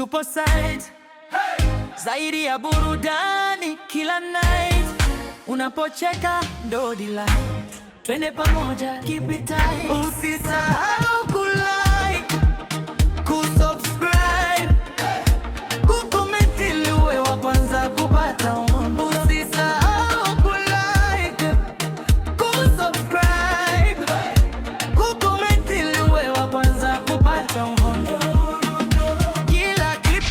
Tupo site, hey! Zaidi ya burudani kila night, unapocheka ndo delight. Twende pamoja, keep it tight. Usisahau kulike, kusubscribe, kucomment ili uwe wa kwanza kupata. Usisahau kulike, kusubscribe, kucomment ili uwe wa kwanza kupata kila clip.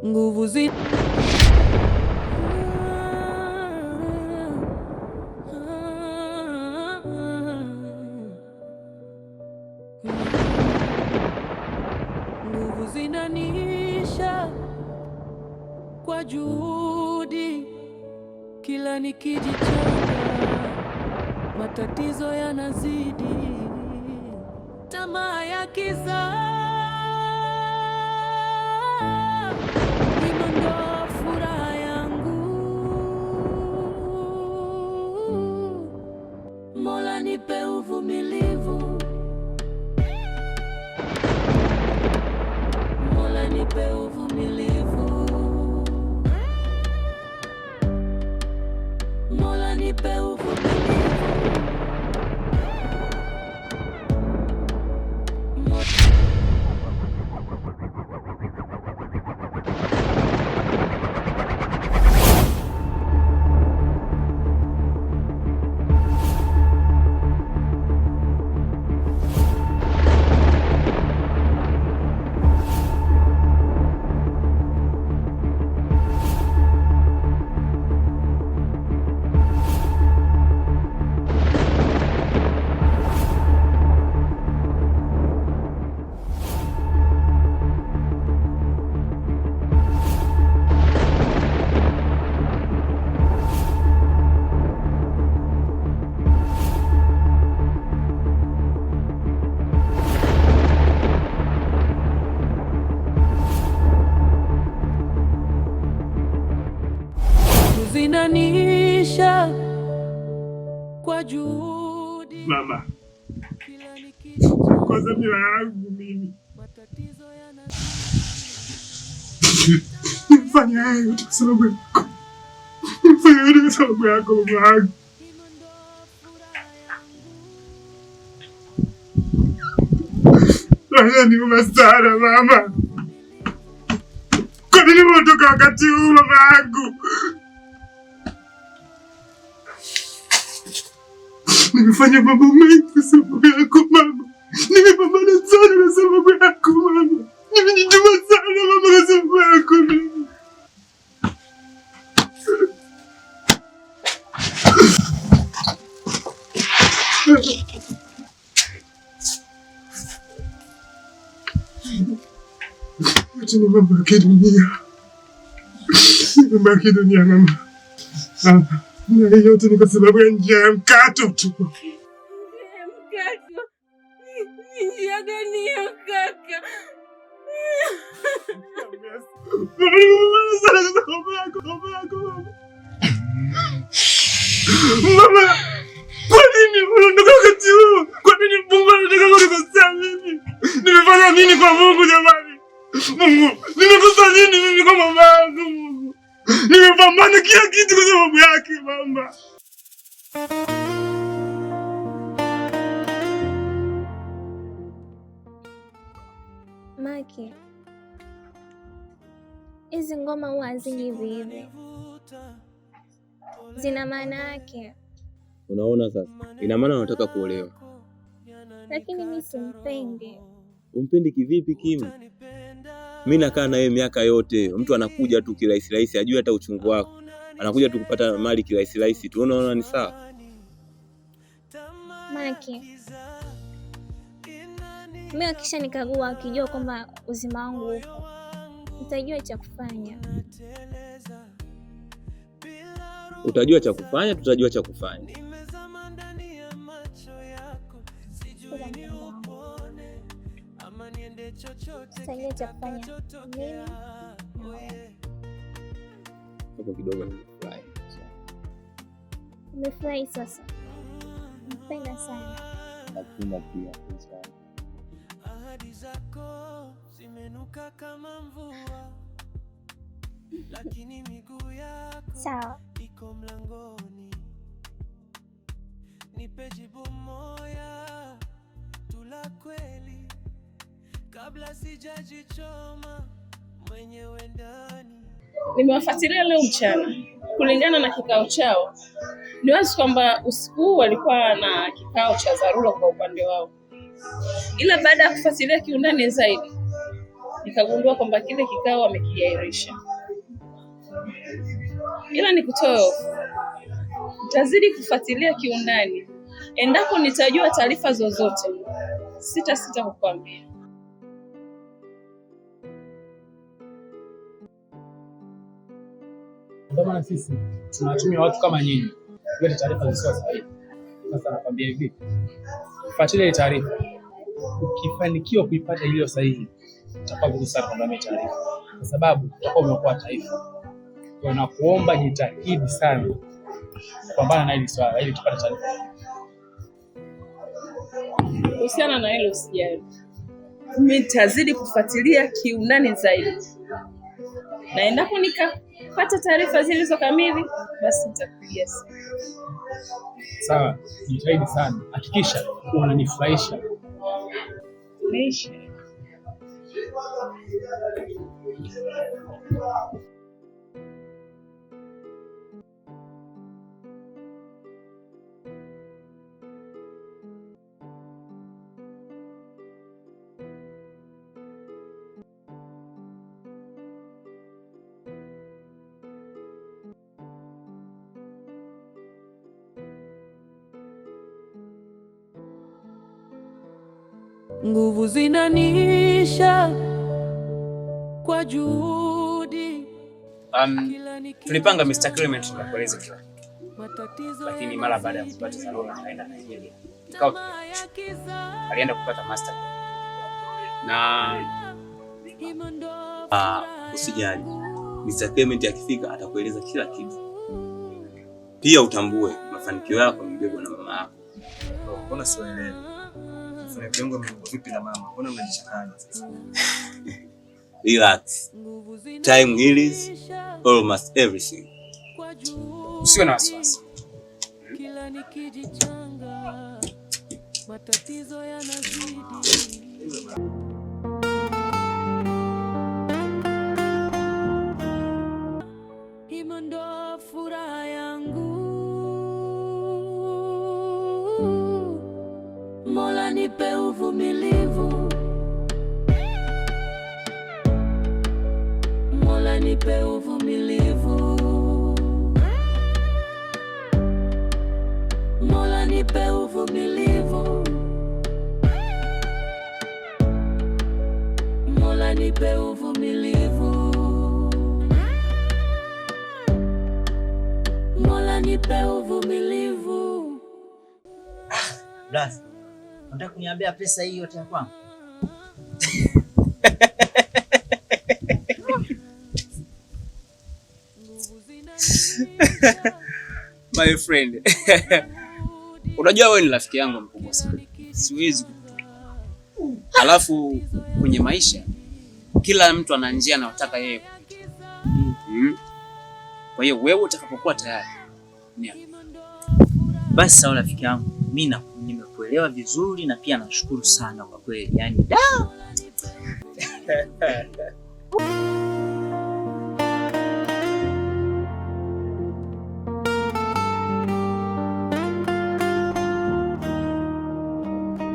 Nguvu zi nguvu zinaniisha kwa juhudi, kila nikijichanga matatizo yanazidi, tamaa ya kiza imeondoa furaha yangu. Mola nipe uvumilivu, Mola nipe uvumilivu, Mola nipe uvumilivu. Zinaniisha kwa juhudi, Mama, kila nikijichanga kwa dhamira yangu mimi matatizo yanazidi. nimefanya haya yote kwa sababu yako, nimefanya yote kwa sababu yako mama yangu. Imeondoa furaha yangu. Inaniuma sana mama. Kwa nini umeondoka wakati huu mama yangu? Nimefanya mambo mengi kwa sababu yako mama. Nimepambana sana kwa sababu yako mama. Nimejituma sana mama kwa sababu yako mimi. Yote ni mambo ya kidunia. Ni mambo ya kidunia mama. Ah, na yote ni kwa sababu ya njia ya mkato tu. Mkato? Njia gani hiyo kaka? Mama, sana kwa sababu yako, mama yako, mama. Mama, kwa nini unaondoka wakati huu? Kwa nini Mungu anataka kunikosea mimi? Nimefanya nini kwa Mungu jamani? Mungu, nimekosa nini mimi kwa mama yangu Mungu? Nimepambana kila kitu kwa sababu yake mama. Maki, hizi ngoma huwa haziji hivi hivi, zina maana yake, Unaona sasa, ina maana unataka kuolewa. Lakini mi simpendi. Umpendi kivipi Kim? Mi nakaa na wewe miaka yote, mtu anakuja tu kirahisi rahisi, ajui hata uchungu wako, anakuja tu kupata mali kirahisi rahisi tu. Unaona ni sawa? Maki, mi wakisha nikagua, wakijua kwamba uzima wangu upo, nitajua cha kufanya. Utajua cha kufanya, tutajua cha kufanya. Sikiza mpendwa wangu, tutajua cha kufanya mimi na wewe. Hapo kidogo nimefurahi. Umefurahi sasa? Mpenda sana. Nakupenda pia mpenzi wangu. Ahadi zako zimenuka kama mvua, lakini miguu yako Sawa. iko mlangoni. Nipe jibu moya tu la kweli, kabla sijajichoma mwenyewe ndani. Nimewafuatilia leo mchana kulingana na kikao chao. Ni wazi kwamba usiku huu walikuwa na kikao cha dharura kwa upande wao, ila baada ya kufuatilia kiundani zaidi nikagundua kwamba kile kikao wamekiahirisha. Ila nikutoe hofu, nitazidi kufuatilia kiundani. Endapo nitajua taarifa zozote, sitasita kukwambia. Ndio maana sisi tunawatumia watu kama nyinyi kuleta taarifa zisizo sahihi. Sasa nakwambia hivi, fuatilia ile taarifa, ukifanikiwa kuipata iliyo sahihi, itakuwa vizuri sana kuambia taarifa, kwa sababu utakuwa umeokoa taifa. Kwa nakuomba jitahidi sana kupambana na hili swala ili tupate taarifa. Kuhusiana na hilo usijali, mimi nitazidi kufuatilia kiundani zaidi, na endapo nikapata taarifa zilizo kamili, basi nitakupigia simu. Sawa, jitahidi sana, hakikisha unanifurahisha. Meisha. Nguvu zinaniisha kwa juhudi, Tulipanga Mr. Clement tukakueleza kila kitu, matatizo lakini mara baada ya kupata dharura akaenda Nigeria. Kikao ya kiza alienda kupata master na Usijali, Mr. Clement akifika atakueleza kila kitu. Pia utambue mafanikio yako yamebebwa na mama yako. Mbona siwaelewi? Mafanikio yangu yamebebwa vipi na mama? Mbona mnajichanganya sasa? Relax. Time heals almost everything. Usiwe na wasiwasi. Kila nikijichanga matatizo yanazidi. Himo ndo furaha yangu, Mola nipe uvumilivu, Mola nipe uvumilivu, Mola nipe uvumilivu, Mola nipe uvumilivu, Mola nipe uvumilivu. Blaza, unataka kuniambia pesa hii yote ya kwangu? My friend. Unajua wewe ni rafiki yangu mkubwa sana. Siwezi kukutupa. Alafu kwenye maisha kila mtu ana njia anayotaka yeye kupita. Kwa hiyo wewe utakapokuwa tayari niambie. Basi sawa rafiki yangu, mimi nimekuelewa vizuri na pia nashukuru sana kwa kweli. Yaani da.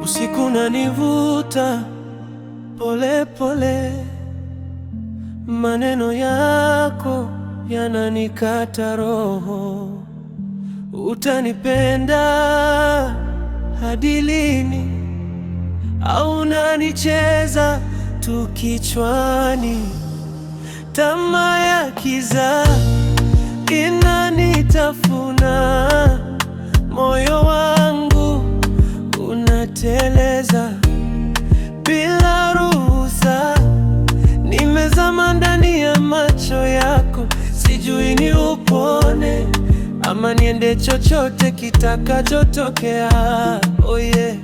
Usiku unanivuta pole pole, maneno yako yananikata roho. Utanipenda hadi lini? Au unanicheza tu kichwani? Tamaa ya kiza inanitafuna, moyo wangu unateleza bila ruhusa. Nimezama ndani ya macho yako, sijui ni upone ama niende, chochote kitakachotokea. Oh yeah.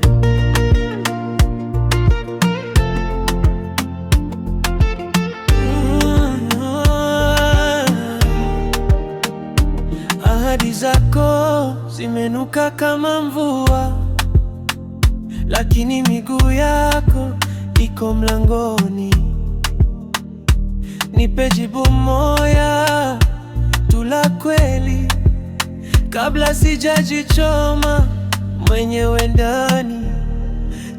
Unaanguka kama mvua, lakini miguu yako iko mlangoni. Nipe jibu moya tu la kweli, kabla sijajichoma mwenyewe ndani.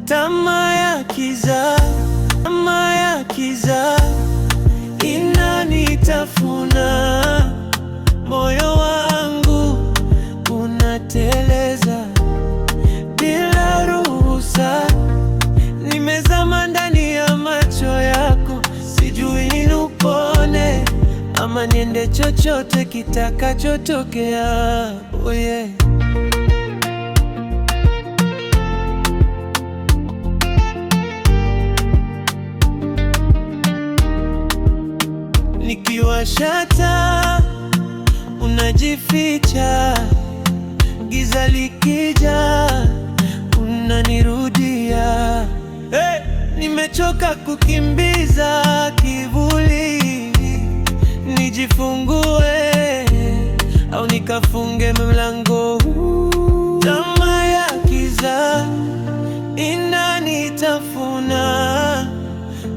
Tamaa ya kiza, tamaa ya kiza inanitafuna, moyo wangu unateleza bila ruhusa. Nimezama ndani ya macho yako, sijui nipone ama niende, chochote kitakachotokea. Oh yeah. Nikiwasha taa unajificha, giza likija unanirudia. Hey! Nimechoka kukimbiza kivuli, nijifungue au nikafunge mlango huu. Tamaa ya kiza inanitafuna,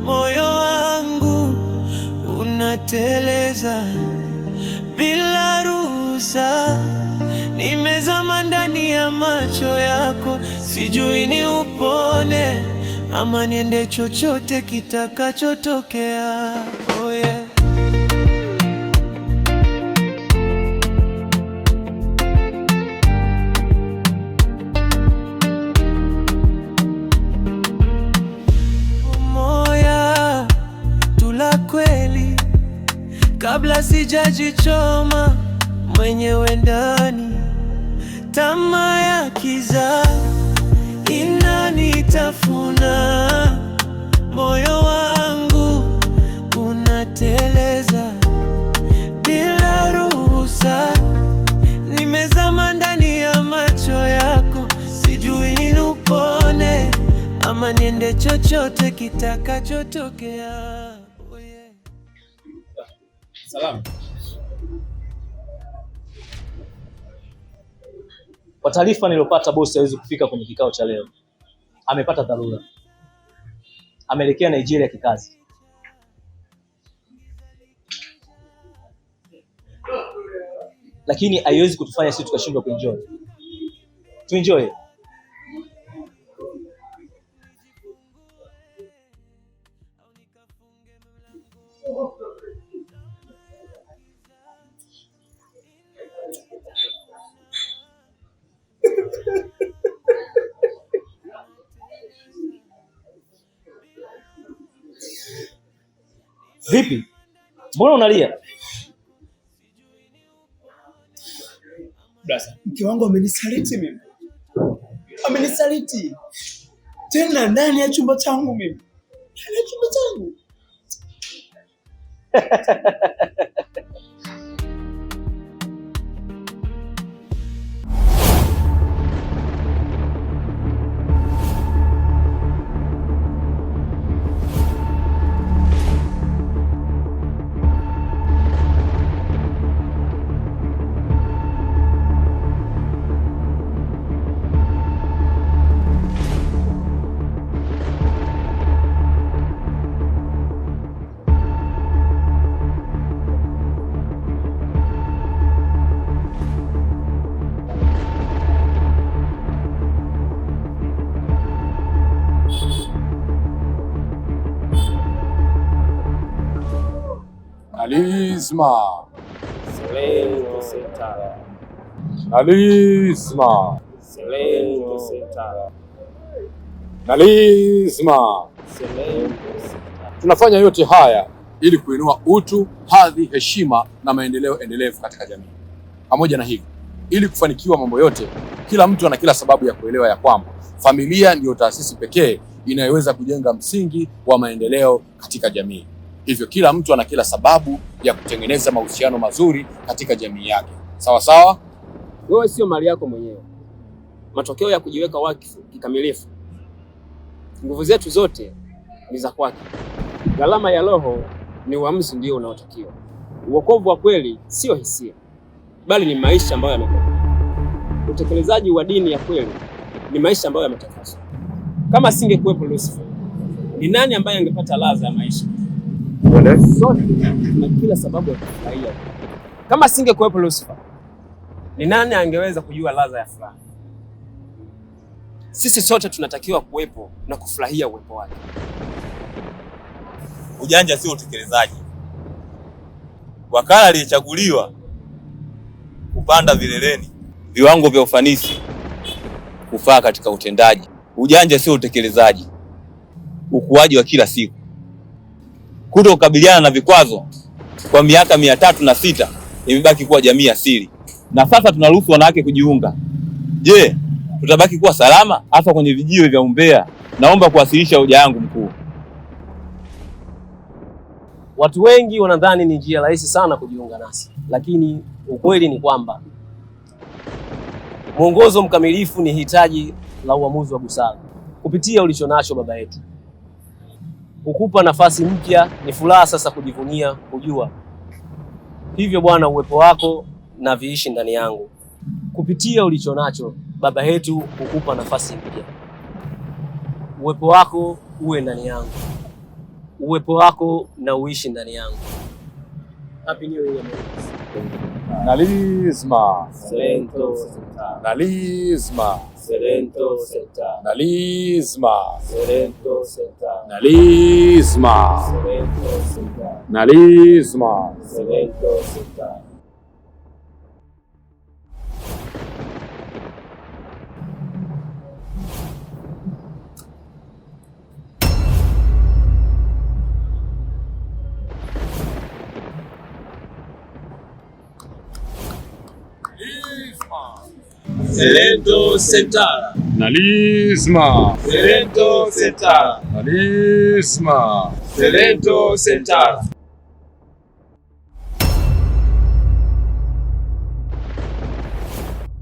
moyo wangu unateleza bila ruhusa. Nimezama ndani ya macho yako, sijui ni upone ama niende, chochote kitakachotokea. Oh yeah. Moya tu la kweli, kabla sijajichoma mwenyewe ndani. Tamaa ya kiza inanitafuna, moyo wangu unateleza bila ruhusa. Nimezama ndani ya macho yako, sijui nipone ama niende, chochote kitakachotokea. Oh yeah. Salamu. Kwa taarifa niliyopata, bosi hawezi kufika kwenye kikao cha leo, amepata dharura, ameelekea Nigeria kikazi. Lakini haiwezi kutufanya sisi tukashindwa kuenjoy. Tuenjoy. Vipi? Mbona unalia? Brother, mke wangu amenisaliti mimi. Amenisaliti. Tena ndani ya chumba changu mimi. Ndani ya chumba changu. Alisma. Alisma. Nalisma. Tunafanya yote haya ili kuinua utu, hadhi, heshima na maendeleo endelevu katika jamii. Pamoja na hivyo, ili kufanikiwa mambo yote, kila mtu ana kila sababu ya kuelewa ya kwamba familia ndiyo taasisi pekee inayoweza kujenga msingi wa maendeleo katika jamii. Hivyo kila mtu ana kila sababu ya kutengeneza mahusiano mazuri katika jamii yake. Sawa sawa? Wewe sio mali yako mwenyewe. Matokeo ya kujiweka wakfu kikamilifu. Nguvu zetu zote ni za kwake. Gharama ya roho ni uamuzi ndio unaotakiwa. Uokovu wa kweli sio hisia, bali ni maisha ambayo yamekuwa. Utekelezaji wa dini ya kweli ni maisha ambayo yametakaswa. Kama asingekuwepo Lucifer, ni nani ambaye angepata ladha ya maisha? Sote tuna kila sababu ya kufurahia. Kama asingekuwepo Lucifer, ni nani angeweza kujua ladha ya furaha? Sisi sote tunatakiwa kuwepo na kufurahia uwepo wake. Ujanja sio utekelezaji. Wakala aliyechaguliwa kupanda vileleni, viwango vya ufanisi kufaa katika utendaji. Ujanja sio utekelezaji, ukuaji wa kila siku, kuto kukabiliana na vikwazo kwa miaka 306 imebaki kuwa jamii asili, na sasa tunaruhusu wanawake kujiunga. Je, tutabaki kuwa salama hasa kwenye vijiwe vya umbea? Naomba kuwasilisha hoja yangu mkuu. Watu wengi wanadhani ni njia rahisi sana kujiunga nasi, lakini ukweli ni kwamba mwongozo mkamilifu ni hitaji la uamuzi wa busara. Kupitia ulichonacho Baba yetu hukupa nafasi mpya. Ni furaha sasa kujivunia kujua hivyo Bwana, uwepo wako na viishi ndani yangu. Kupitia ulichonacho Baba yetu hukupa nafasi mpya. Uwepo wako uwe ndani yangu, uwepo wako na uishi ndani yangu. Happy New Year. Nalisma. Serento senta. Nalisma. Serento senta. Nalisma. Serento senta. Nalisma. Serento senta. Nalisma. Serento senta. Serento Sentara. Nalisma. Serento Sentara. Nalisma. Serento Sentara.